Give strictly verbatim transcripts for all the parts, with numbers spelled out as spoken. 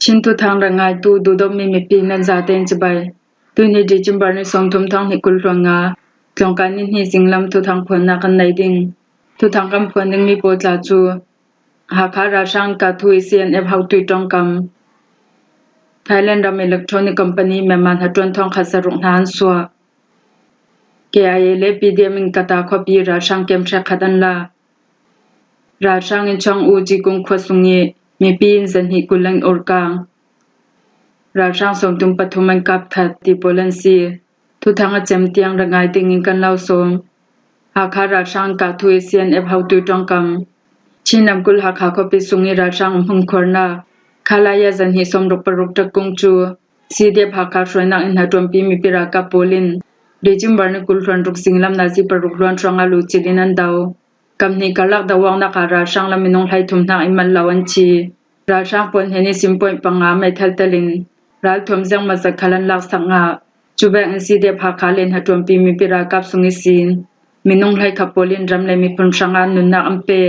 Chin thuthang ra ngaitu duhdawtmi mipi nan zaten cibai. Tuni December ni sawmthum, thonghnih kul hluan nga, tlawngkai ni hnih zinglam thuthang phuannak kan nei ding. Thuthang kan phuan dingmi pawl tla cu Hakha ralhrang kah thu i C N F hotui ṭongkam, Thailand ram Electronic Company Myanmar hnaṭuan thawngkhat zaruk hna an suah. K I A le P D M in Kata khuapi ralhrang kem hrekkhat an la. Ralhrang in Chong U Cikung khua sung i mipi in zahnih kul leng urkang. Ralhrang sawmthum pathum an kap that ti pawl an si. Thuthang a cem tiang ra ngai dingin kan lo sawm. Hakha ralhrang kah thu i C N F hotui ṭongkam. Chin ramkulh Hakha khuapi sung i ralhrang umhmun khuarnak Khalaya zahnih sawmruk paruk ṭakung cu C D F Hakha hruainak in hnaṭuanpi mipi ralkap pawl in December ni kul hluan ruk zinglam nazi paruk luan hrawngah lucil in an do. Kam hnih karlak do awknak ah ralhrang le minung hleithum hnak in manh lo an thi. Ralhrang pawl hnen i simpoint panga meithal telin ralthuam ziangmawzat khal an laksak ngah. Cuvek in C D F Hakha le hnaṭuanpi mipi ralkap sung ihsin minung hleikhat pawl in ram le miphun hrangah nunnak an pe.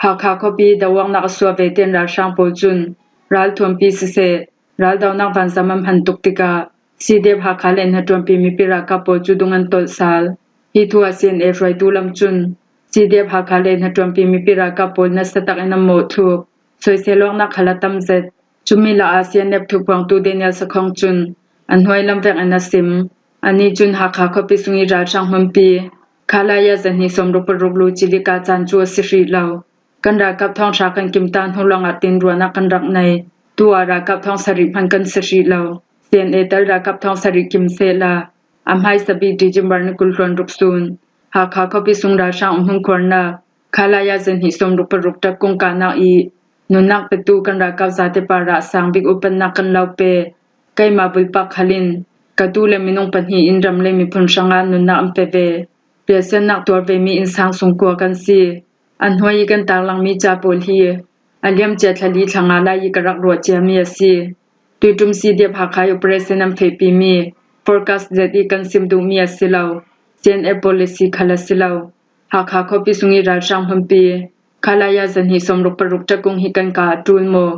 Hakha khuapi do awknak a suah vete in ralhrang pawl cun ralthuampi siseh, raldonak vanzam an hman tuk tikah C D F Hakha le hnaṭuanpi mipi ralkap pawl cu dung an tolh sal. Hi thu ah C N A hruaitu lam cun C D F Hakha le hnaṭuanpi mipi ralkap pawl nasa takin an mawhthluk. Soisel awknak khal a tam zet. Cumi lak ah C N F thuphuangtu Daniel Sakhong cun a hnuai lam vek in a sim. Anih cun Hakha khuapi sung i ralhrang hmunpi Khalaya zahnih sawmruk paruk lucil i kah caan cu a si hrih lo. Kan ralkap thawng hra kan kim ta hnu lawngah tin ruahnak kan rak nei. Tu ah ralkap thawng sarih hman kan si hrih lo. C N A tel ralkap thawng sarih kim sehla, a hmaisa bik December ni kul hluan ruk sun Hakha khuapi sung ralhrang umhmun khuarnak Khalaya zahnih sawmruk paruk ṭakung kahnak i nunnak petu kan ralkap zate parah sang bik upatnak kan lo pe. Keimah bulpak khal in ka tu le minung pahnih in ram le miphun hrangah nunnak an pe ve. Riahsiatnak tuar vemi innsang sungkua kan si. A hnuai i kan tarlangmi ca pawl hi a liamcia thla li thla nga lai i ka rak ruah ciami a si. Tuiṭum C D F Hakha i operation an fehpimi forecast zet i kan sim duhmi a si lo, C N F policy khal a si lo. Hakha khuapi sung i ralhrang hmunpi Khalaya zahnih sawmruk paruk ṭakung hi kan kah a ṭul maw?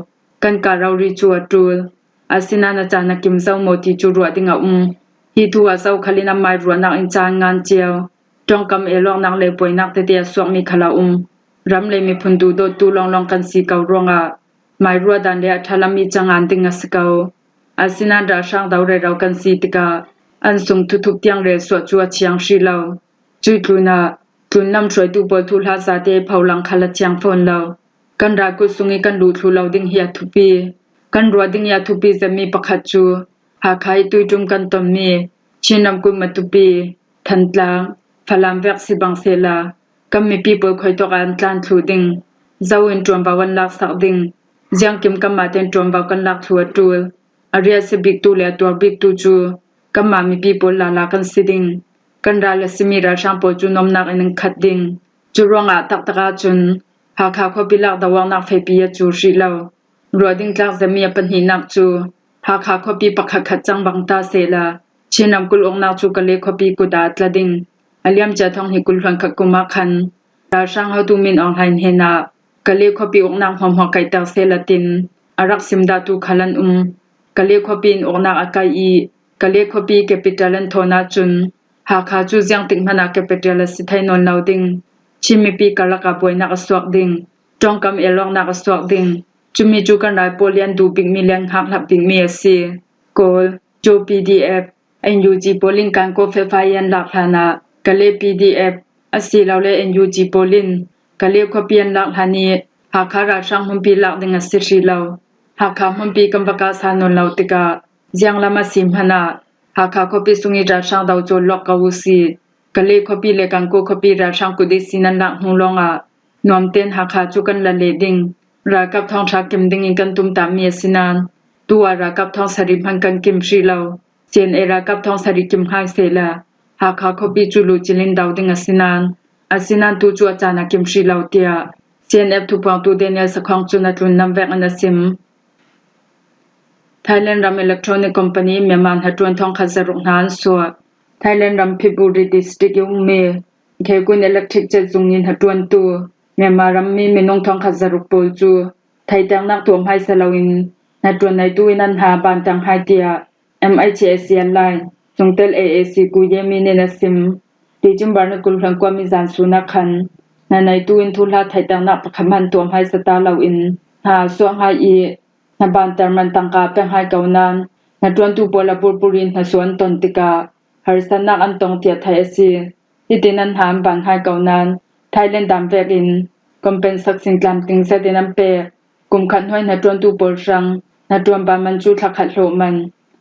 Kan kah rori cu a ṭul. Asinain a caan a kim zo maw ti cu ruah ding a um. Hi thu ah zokhal in amai ruahnak in caan ngan cio. Ṭongkam el awknak le buainak tete a suakmi khal a um. Ram le miphun duhdawttu lawnglawng kan si ko ruangah mai ruahdan le a ṭha lam i cangan ding a si ko. Asinain ralhrang do rero kan si tikah an sung thuthup tiang rel suah cu a thiang hrih lo. Cuih tlunah tlunlam hruaitu pawl thuhla zate pholang khal a thiang fawn lo. Kan ralkut sung i kan luh thluh lo ding hi a thupi. Kan ruah ding i a thupi zetmi pakhat cu Hakha i tuiṭum kan tonmi Chin ramkulh Matupi, Thantlang, Falam vek si bang sehla, kan mipi pawl khuitawk ah an tlan thluh ding, zo in ṭuanvo an laksak ding, ziangkim kanmah tein ṭuanvo kan lak thluh a ṭul. A riahsia biktu le a tuar biktu cu kanmah mipi pawl lala kan si ding. Kan ral a simi ralhrang pawl cu nuamnak in an khat ding. Cu ruangah taktak ahcun Hakha khuapi lak do awknak fehpi a cu hrih lo. Ruah ding tlak zetmi a pahnihnak cu Hakha khuapi pakhatkhat cang bang ta sehla, Chin ramkulh awknak cu Kale khuapi kut ah a tla ding. A liamcia thonghnih kul hluan khat kum ah khan ralhrang hotu Min Aung Hlaing hnenah Kale khuapi awknak hmuahhmuah kaihter sehla tin a rak sim dahtu khal an um. Kale khuapi in awknak a kaih i Kale khuapi capital an thawn ahcun Hakha cu ziangtik hmanh ah capital a si thei nawn lo ding. Chin mipi karlak ah buainak a suak ding. Ṭongkam el awknak a suak ding. Cumi cu kan ral pawl i an duh bikmi le an hngakhlap bikmi a si. Kawl, Zo P D F, N U G pawl in Kankaw felfai an lak hlan ah Kale P D F asilole N U G pawl in Kale khuapi an lak hlan i Hakha ralhrang hmunpi lak ding a si hrih lo. Hakha hmunpi kan va kah sa nawn lo tikah zianglam a si hmanh ah Hakha khuapi sung i ralhrang do cawl lawk ko u sih. Kale khuapi le Kankaw khuapi ralhrang kut ihsin an lak hnu lawngah nuamtein Hakha cu kan la leh ding. Ralkap thawng hra kim dingin kan tumtahmi a si nain tu ah ralkap thawng sarih hman kan kim hrih lo. C N A ralkap thawng sarih kim hngak sehla Hakha khuapi cu lucil in do ding a si nain, asinain tu cu a caan a kim hrih lo, tiah C N F thuphuangtu Daniel Sakhong cun a tlunlam vek in a sim. Thailand ram Electronic Company Myanmar hnaṭuan thawngkhat zaruk hna an suah. Thailand ram Phiburi District i ummi Khegun Electric Chet zung i hnaṭuantu Myanmar rammi minung thawngkhat zaruk pawl cu theihternak tuah hmaisa loin hnaṭuan neitu in an hna ban tang hai tiah M H A sian lai Chungtel A A C Gu Ye Min in a sim. December ni kul hluan kua mi zan sun ah khan hna neitu in thuhla theihternak pakhat hman tuam hai sata lo in hna suak hai i hna banter man tangka pek hai ko nain hnaṭuantu pawl a purpur in hna suan ton tikah harsatnak an tong tiah theih a si. Hitin an hna an ban hai ko nain Thailand dam vekin compensation tlamtling zet in an pek. Kum khat hnuai hnaṭuantu pawl hrang hnaṭuan ban man cu thlakhat hlawh man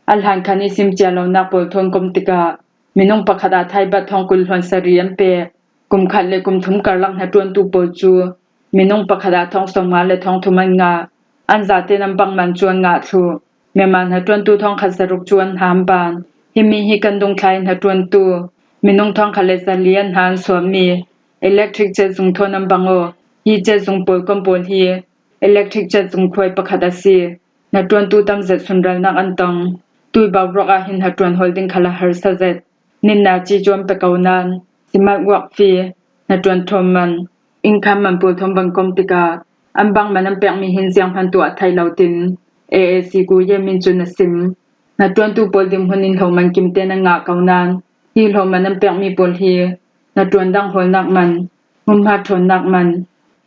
a hlan khan i sim cia lonak pawl thawn kom tikah minung pakhat ah Thai baht thong kul hluan sarih an pek. Kum khat le kum thum karlak hnaṭuantu pawl cu minung pakhat ah thong sawmnga le thong thum an ngah. An zate nan bangman cu an ngah thluh. Myanmar hnaṭuantu thong khat zaruk cu an hna an ban. Himi hi kan dungthlai hnaṭuantu minung thong khat le zali an hna an suahmi electric chet zung thawn an bang aw. Hi chet zung pawl kom pawl hi electric chet zung khuai pakhat a si. Hnaṭuantu tam zet sunralnak an tong. Tuibau ruak ah hin hnaṭuan hawl ding khal a harsa zet. Nitna ci cu an pe ko nain, simat work fee, hnaṭuan ṭhawm man, income man pawl thawn van kom tikah an bang man an pekmi hin zianghman tuah a theih lo tin A A C Gu Ye Min cun a sim. Hnaṭuantu pawl dinhmun in hlo man kim tein an ngah ko nain, hi hlo man an pekmi pawl hi hnaṭuan dang hawlnak man, hmunhma ṭhawnnak man,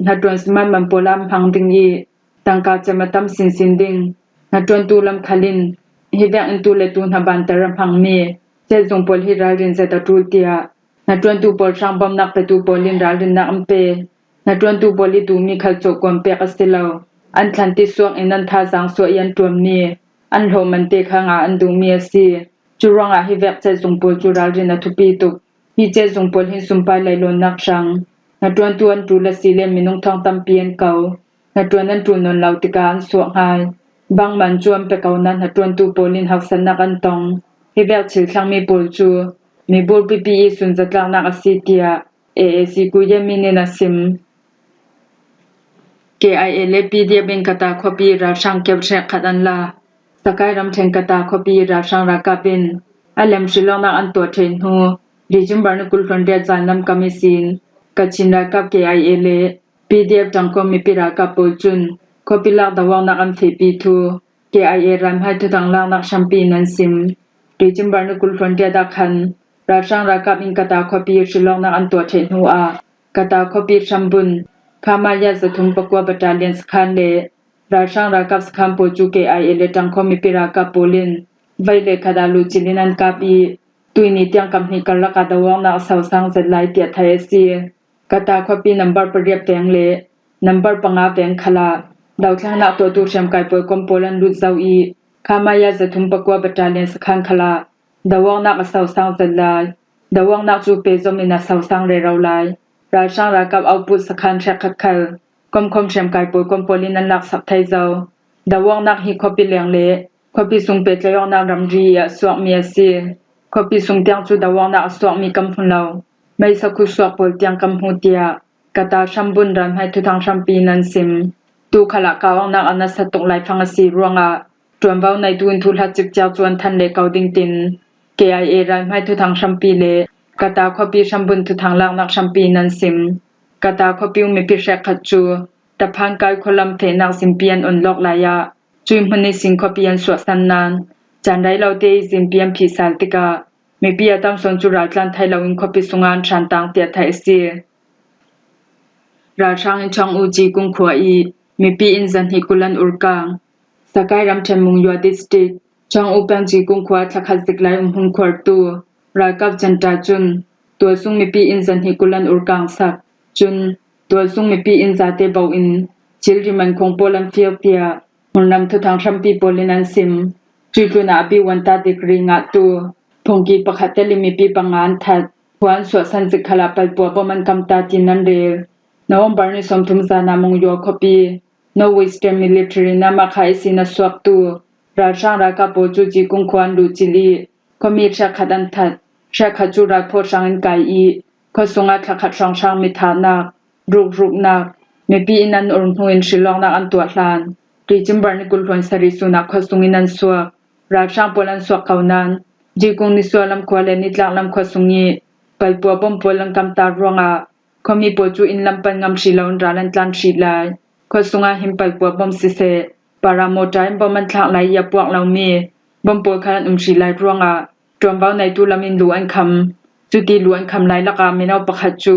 hnaṭuan simat man pawl ah an hmang ding i, tangka cem a tam sinsin ding. Hnaṭuantu lam khal in hi vek in tu le tu hna banter a hmangmi chet zung pawl hi ralrin zet a ṭul tiah hnaṭuantu pawl hrang bawmhnak petu pawl in ralrinnak an pe. Hnaṭuantu pawl i duhmi khal cawhkuan pek a si lo. An thlan ti suak in an thazaang suah i an ṭuanmi, an hlawh man te kha ngah an duhmi a si. Cu ruangah hi vek chet zung pawl cu ralrin a thupi tuk. Hi chet zung pawl hin sumpai lei lawnnak hrang hnaṭuantu an ṭul a si le minung thong tampi an ko. Hnaṭuan an ṭul nawn lo tikah an suak ngai. Bangman cu an pe ko nain hnaṭuantu pawl in haksatnak an tong. Hi vek thil thlangmi pawl cu mi bulpipi i sun zatlaknak a si tiah A A C Gu Ye Min in a sim. K I A le P D F in Kata khuapi ralhrang keu hrekkhat an la. Sakai ramṭhen Kata khuapi ralhrang ralkap in a lem hrilawknak an tuah ṭheh hnu, December ni kul hluan riat zan lam kam ihsin Kachin ralkap K I A le P D F ṭangkawm mipi ralkap pawl cun khuapi lak doawknak an fehpi thu K I A ralhmai thuthang laknak hrampi in an sim. December ni kul hluan riat ah khan ralhrang ralkap in Kata khuapi hrilawknak an tuah ṭheh hnu ah Kata khuapi hrambun Khamaya zathum pakua battalion sakhan le ralhrang ralkap sakhan pawl cu K I A le ṭangkawm mipi ralkap pawl in vei le khat ah luhcilh in an kap i tuini tiang kam hnih karlak ah doawknak a sosang zet lai tiah theih a si. Kata khuapi nambar pariat veng le nambar panga veng khal ah dothlengnak tuahtu hriamkai pawl kom pawl an lut zo i Khamaya zathum pakua battalion sakhan khal ah doawknak a sosang zet lai. Doawknak cu pehzom in a sosang rero lai. Ralhrang ralkap outpost sakhan hrekkhat khal komkhom hriamkai pawl kom pawl in an laksak thei zo. Doawknak hi khuapi leng le khuapi sung pehtlaih awknak ramri i a suakmi a si. Khuapi sung tiang cu doawknak a suakmi kan hmu lo. Meisa khutsuak pawl tiang kan hmu tiah Kata hrambun ralhmai thuthang hrampi in an sim. Tu khal ah kah awknak a nasa tuk laifang a si ruangah ṭuanvo neitu in thuhla cikciau cu an than leh ko ding tin K I A ralhmai thuthang hrampi le Kata khuapi hrambun thuthang laknak hrampi in an sim. Kata khuapi um mipi hrekkhat cu Taphan kai khualam fehnak zimpi an on lawk lai ah cuih hmun ihsin khuapi an suahsan nain caan rei lote i zimpi an phih sal tikah mipi a tam sawn cu raltlan thei loin khuapi sungah an ṭhantang tiah theih a si. Ralhrang in Chong U Cikung khua i mipi in zahnih kul an urkang. Sakai ramṭhen Mungyua District, Chong U peng Cikung khua thlakhat zik lai umhmun khuartu ralkap center cun tualsung mipi in zahnih kul an urkang sak. Cun tualsung mipi in zate bo in thilri man khung pawl an fiak tiah hmunram thuthang hrampi pawl in an sim. Cuih tlunah a biuan ta degree ngahtu phungki pakhat tel in mipi panga an that. Khua an suahsan zik khal ah palpua bom an kam ta tiin an rel. November ni sawmthum zan ah Mungyua khuapi North Western Military namah kha ihsin a suaktu ralhrang ralkap pawl cu Cikung khua an luhcilh i khuami hrekkhat an that. Hrekkhat cu ralphaw hrang in kai i khuasung ah thlakhat hrawnghrang mi thahnak, rukruknak, mipi in an ur hnu in hrilawknak an tuah hlan. December ni kul hluan sarih sun ah khuasung in an suak. Ralhrang pawl an suak ko nain Cikung nisuahlam khua le nitlaklam khuasung i palpua bom pawl an kam ta ruangah khuami pawl cu inn lam pan ngam hrih loin ral an tlan hrih lai. Khuasung ah hin palpua bom siseh, Paramota in bom an thlak lai i a puak lomi bom pawl khat an um hrih lai ruangah ṭuanvo neitu lamin lu an kham. Cuti lu an kham lai lakah mino pakhat cu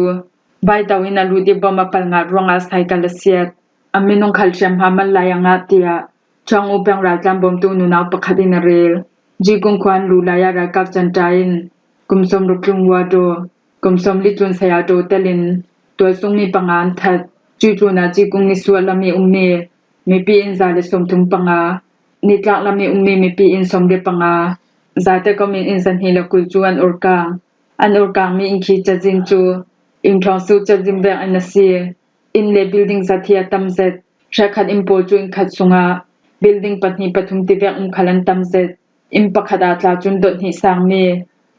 baitau in a lut i bom a pal ngah ruangah cycle a siat. A minung khal hriamhma man lai a ngah, tiah Chawng U peng raltlan bawmtu nunau pakhat in a rel. Jikung khua an luh lai ah ralkap canta in kum sawmruk tlun uar daw, kum sawmli tlun saya daw telin tualsungmi panga an that. Cuih tlunah Jikung nisuah lam i ummi mipi in za le sawmthum panga, nitlak lam i ummi mipi in sawmli panga, zate komin in zahnih le kul cu an urkang. An urkangmi inn khi cazin cu inn ṭhawng suk cazin vek in a si. Inn le building zat hi a tam zet. Hrekkhat inn pawl cu inn khat sungah building pahnih pathum ti vek um khal an tam zet. Inn pakhat ah tla cun dot hnih sangmi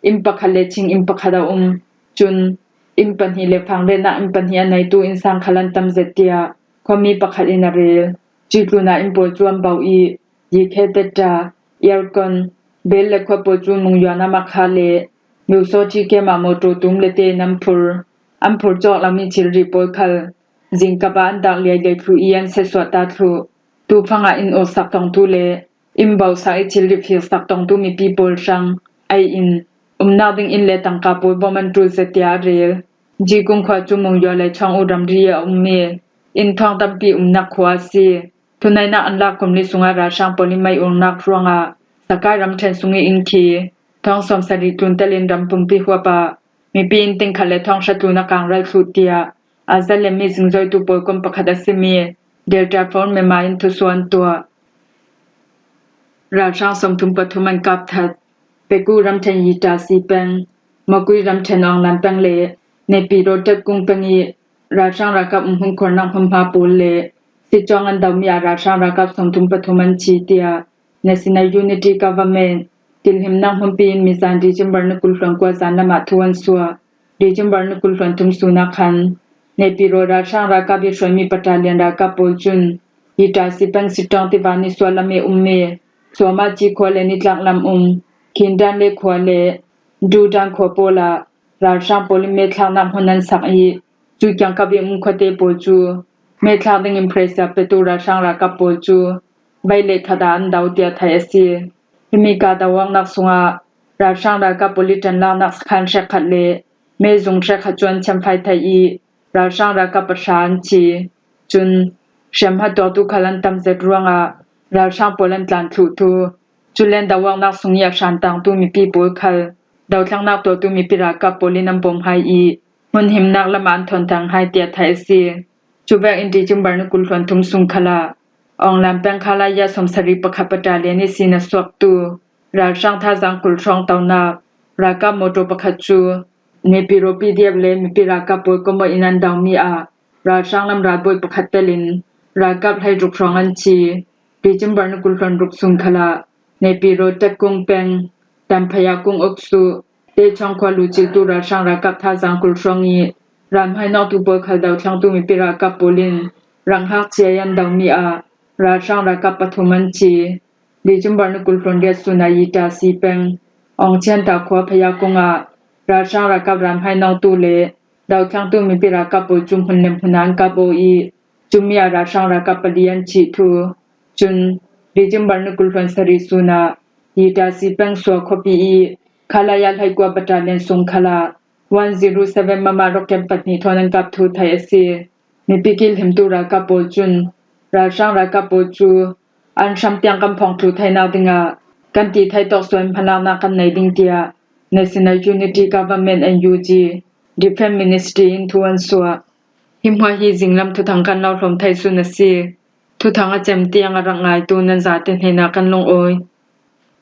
inn pakhat le ching inn pakhat a um. Cun inn pahnih le fangretnak inn pahnih a neitu inn sang khal an tam zet, tiah khuami pakhat in a rel. Cuih tlunah inn pawl cu an bauh i, yikhe tetta, aircon, bel le khua pawl cu mungyuan a makha le Lusaw ṭhi kem ah mawṭaw tum le tein an phur. An phur cawk lomi thilri pawl khal zingkap ah an dak liailiai thluh i an siatsuah ta thluh. Tufang ah inn awksak tongtu le inn bauhsak i thilri fik sak tongtu mipi pawl hrang ei in umnak ding inn le tangka pawl bawm an ṭul zet, tiah a rel. Jikung khua cu Mungyua le Chawng U ramri i a ummi inn thawng tampi umnak khua a si. Thuneihnak an lak kum li sungah ralhrang pawl in mei urnak ruangah Sakai ramṭhen sung i inn khi thawng sawmsarih tlun telin ram pumpi huap ah mipi inn ting khat le thawng hra tlun a kangral thluh, tiah Azale mi zingzoitu pawl kom pakhat a simi Delta Phone Myanmar in thusuah an tuah. Ralhrang sawmthum pathum an kap that. Peku ramṭhen Yitasi peng, Makui ramṭhen Aung Lam peng le Naypyidaw Tet Kung peng i ralhrang ralkap umhmun khuarnak hmunhma pawl le sitcawng an domi ah ralhrang ralkap sawmthum pathum an thi, tiah National Unity Government kilhimnak hmunpi in mizan December ni kul hluan kua zan lamah thu an suah. December ni kul hluan thum sun ah khan Naypyidaw ralhrang ralkap i hruaimi battalion ralkap pawl cun Yitasi peng sitcawng tiva nisuah lam i ummi Suama Ci khua le nitlak lam um Khindan le khua le Dudan khua pawl ah ralhrang pawl in mehthlaknak hmun an sak i, cu kiangkap i um khuate pawl cu mehthlak dingin pressure petu ralhrang ralkap pawl cu vei le khat ah an do, tiah theih a si. Himi kahdoh awknak sungah ralhrang ralkap pawl i ṭanlaknak sakhan hrekkhat le mezung hrekkhat cu an thiamfai thei i, ralhrang ralkap pahra an thi. Cun hriamhma tuaktu khal an tam zet ruangah ralhrang pawl an tlan thluh thu, cu le an do awknak sung i a hran tangtu mipi pawl khal dothlengnak tuahtu mipi ralkap pawl in an bawm hai i, hmunhimnak lamah an thawn tang hai, tiah theih a si. Cuvek in December ni kul hluan thum sung khalah Aung Lam peng Khalaya sawmsarih pakhat battalion i sin a suaktu ralhrang thazaang kul hrawng tonak ralkap mawṭaw pakhat cu Naypyidaw P D F le mipi ralkap pawl kom in an domi ah ralhrang lam ralbawi pakhat telin ralkap hleiruk hrawng an thi. December ni kul hluan ruk sung khalah Naypyidaw Tet Kung peng, Tamphaya Kung Uksu, Techawng khua luciltu ralhrang ralkap thazaang kul hrawng i ralhmainawktu pawl khal dothlengtu mipi ralkap pawl in rak hngak cia i an domi ah ralhrang ralkap pathum an thi. December ni kul hluan riat sun ah Yitasi peng, Aung Chian Ta khua Phaya Kung ah ralhrang ralkap ralhmainawktu le dothlengtu mipi ralkap pawl cu hmun le hmun ah an kap aw i, cumi ah ralhrang ralkap pali an thih thu. Cun December ni kul hluan sarih sun ah Yitasi peng Sua khuapi i Khalaya hleikua battalion sung khalah one zero seven mama rocket pahnih thawn an kap thu theih a si. Mipi kilhimtu ralkap pawl cun ralhrang ralkap pawl cu an hram tiang kan phawng thluh theinak dingah kan ti thei tawk sual hmalaknak kan nei ding, tiah National Unity Government, N U G, Defence Ministry in thu an suah. Hi hmuah hi zinglam thuthang kan lo hlawm thei sun a si. Thuthang a cem tiang a rak ngaitu nan zate hnenah kan lungawi.